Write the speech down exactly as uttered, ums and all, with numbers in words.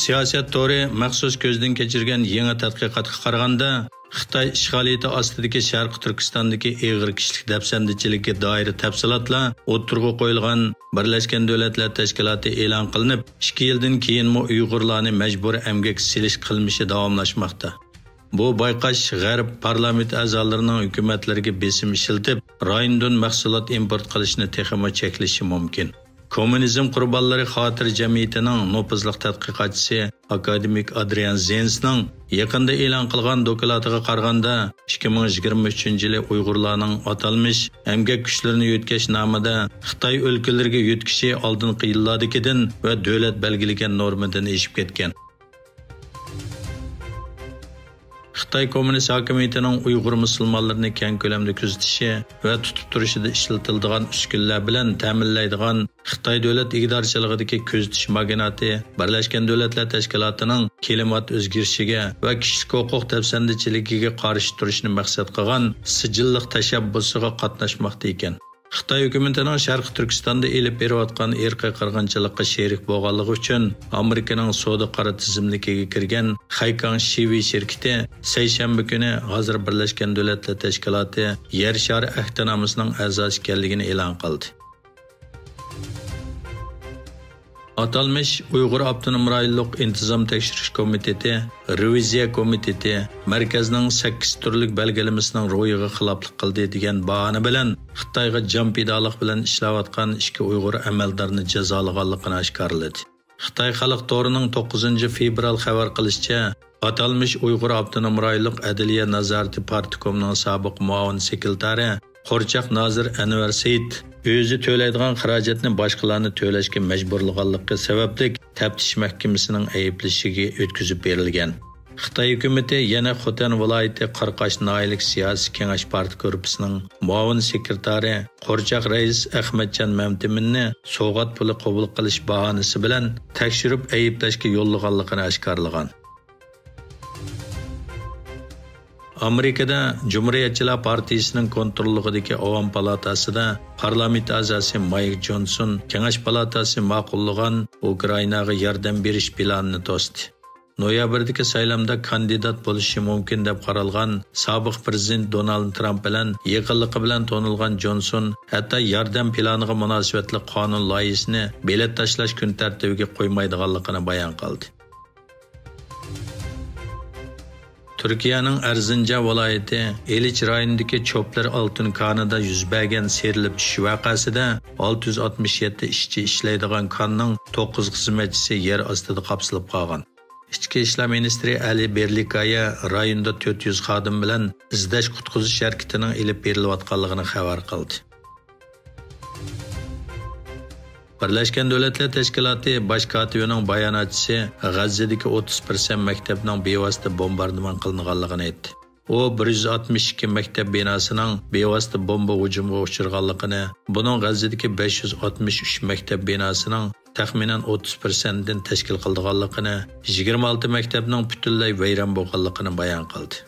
سىياسەت تورى مەخسۇس كۆزدىن كەچۈرگەن يېڭى تەتقىقاتقا قارىغاندا، خىتاي ئىشغالىيىتى ئاستىدىكى شەرقىي تۈركىستاندىكى ئېغىر كىشىلىك دەپسەندىچىلىككە دائىر تەپسىلاتلار ئوتتۇرىغا قويۇلغان بىرلەشكەن دۆلەتلەر تەشكىلاتى ئېلان قىلىنىپ، ئىككى يىلدىن كېيىنمۇ ئۇيغۇرلارنى مەجبۇرىي ئەمگەك سېلىش قىلمىشى داۋاملاشماقتا. بۇ بايقاش غەرب پارلامېنت ئەزالىرىنىڭ ھۆكۈمەتلىرىگە بېسىم ئىشلىتىپ، رايوندىن مەھسۇلات ئىمپورت قىلىشنى تېخىمۇ چەكلىشى مۇمكىن. كوممۇنىزم قۇربانلىرى خاتىرە جەمئىيىتىنىڭ نوپۇزلۇق تەتقىقاتچىسى ئاكادېمىك ئادرىيان زېنسنىڭ يېقىندا ئېلان قىلغان دوكلاتىغا قارىغاندا، ئىككى مىڭ يىگىرمە ئۈچىنچى يىلى ئۇيغۇرلارنىڭ ئاتالمىش ئەمگەك كۈچلىرىنى يۆتكەش نامىدا خىتاي ئۆلكىلىرىگە يۆتكىشى ئالدىنقى يىللاردىكىدىن ۋە دۆلەت بەلگىلىگەن نورمىدىن ئېشىپ كەتكەن. خىتاي كوممۇنىست ھاكىمىيىتىنىڭ ئۇيغۇر مۇسۇلمانلىرىنى كەڭ كۆلەمدە كۆزىتىشى ۋە تۇتۇپ تۇرۇشىدا ئىشلىتىلىدىغان ئۈسكۈنىلەر بىلەن تەمىنلەيدىغان خىتاي دۆلەت ئىگىدارچىلىقىدىكى كۆزىتىش ماگناتى بىرلەشكەن دۆلەتلەر تەشكىلاتىنىڭ كىلىمات ئۆزگىرىشىگە ۋە كىشىلىك ھوقۇق دەپسەندىچىلىكىگە قارشى تۇرۇشنى مەقسەت قىلغان سىجىللىق تەشەببۇسىغا قاتناشماقتا ئىكەن. خىتاي ھۆكۈمىتىنىڭ شەرقىي تۈركىستاندا ئېلىپ بېرىۋاتقان ئىرقىي قىرغىنچىلىققا شېرىك بولغانلىقى ئۈچۈن، ئامېرىكىنىڭ سودا قارا تىزىملىكىگە كىرگەن خەيكاڭ شىۋېي شىركىتى سەيشەنبە كۈنى ھازىر بىرلەشكەن دۆلەتلەر تەشكىلاتى يەر شارى ئەھدىنامىسىنىڭ ئەزاسى ئىكەنلىكىنى ئېلان قىلدى. ئاتالمىش ئۇيغۇر ئاپتونوم رايونلۇق ئىنتىزام تەكشۈرۈش كومىتېتى، رېۋىزىيە كومىتېتى مەركەزنىڭ سەككىز تۈرلۈك بەلگىلىمىسىنىڭ روھىغا خىلاپلىق قىلدى دېگەن باھانە بىلەن خىتايغا جان پىدالىق بىلەن ئىشلەۋاتقان ئىككى ئۇيغۇر ئەمەلدارنى جازالىغانلىقىنى ئاشكارىلىدى. خىتاي خەلق تورىنىڭ توققۇزىنچى فېۋرال خەۋەر قىلىشىچە، ئاتالمىش ئۇيغۇر ئاپتونوم رايونلۇق ئەدلىيە نازارىتى پارتكومىنىڭ سابىق مۇئاۋىن سېكرېتارى قورچاق نازىر ئەنۋەر سېيىت ئۆزى تۆلەيدىغان خىراجەتنى باشقىلارنى تۆلەشكە مەجبۇرلىغانلىقى سەۋەبلىك تەپتىش مەھكىمىسىنىڭ ئەيىبلىشىگە ئۆتكۈزۈپ بېرىلگەن. خىتاي ھۆكۈمىتى يەنە خوتەن ۋىلايىتى قاراقاش ناھىيەلىك سىياسىي كېڭەش پارتىي گۇرۇپپىسىنىڭ مۇئاۋىن سېكرېتارى، قورچاق رەئىس ئەخمەتجان مەمتىمىننى سوۋغات پۇلى قوبۇل قىلىش باھانىسى بىلەن تەكشۈرۈپ ئەيىبلەشكە يوللىغانلىقىنى ئاشكارىلىغان. ئامېرىكىدا جۇمھۇرىيەتچىلەر پارتىيىسىنىڭ كونتروللۇقىدىكى ئاۋام پالاتاسىدا پارلامېنت ئەزاسى مايك جونسون كېڭەش پالاتاسى ماقۇللىغان ئۇكرائىناغا ياردەم بېرىش پىلانىنى توستى. نويابىردىكى سايلامدا كاندىدات بولۇشى مۇمكىن دەپ قارالغان سابىق پىرېزىدېنت دونالد ترامپ بىلەن يېقىنلىقى بىلەن تونۇلغان جونسون ھەتتا ياردەم پىلانىغا مۇناسىۋەتلىك قانۇن لايىھىسىنى بېلەت تاشلاش كۈن تەرتىبىگە قويمايدىغانلىقىنى بايان قىلدى. تۈركىيەنىڭ ئەرزىنجان ۋىلايىتى ئىلىچ رايونىدىكى چوپلىرى ئالتۇن كانىدا يۈز بەرگەن سىيرىلىپ چۈشۈش ۋەقەسىدە ئالتە يۈز ئاتمىش يەتتە ئىشچى ئىشلەيدىغان كاننىڭ توققۇز خىزمەتچىسى يەر ئاستىدا قاپسىلىپ قالغان. ئىچكى ئىشلار مىنىستىرى ئەلى بېرلىكايا رايوندا تۆت يۈز خادىم بىلەن ئىزدەش قۇتقۇزۇش ھەرىكىتىنىڭ ئېلىپ بېرىلىۋاتقانلىقىنى خەۋەر قىلدى. بىرلەشكەن دۆلەتلەر تەشكىلاتى باش كاتىپىنىڭ باياناتچىسى غەززىدىكى ئوتتۇز پىرسەنت مەكتەپنىڭ بىۋاسىتە بومباردىمان قىلىنغانلىقىنى ئېيتتى. ئۇ بىر يۈز ئاتمىش ئىككى مەكتەپ بىناسىنىڭ بىۋاسىتە بومبا ھۇجۇمىغا ئۇچرىغانلىقىنى، بۇنىڭ غەززىدىكى بەش يۈز ئاتمىش ئۈچ مەكتەپ بىناسىنىڭ تەخمىنەن ئوتتۇز پىرسەنتىدىن تەشكىل قىلىدىغانلىقىنى، يىگىرمە ئالتە مەكتەپنىڭ پۈتۈنلەي ۋەيران بولغانلىقىنى بايان قىلدى.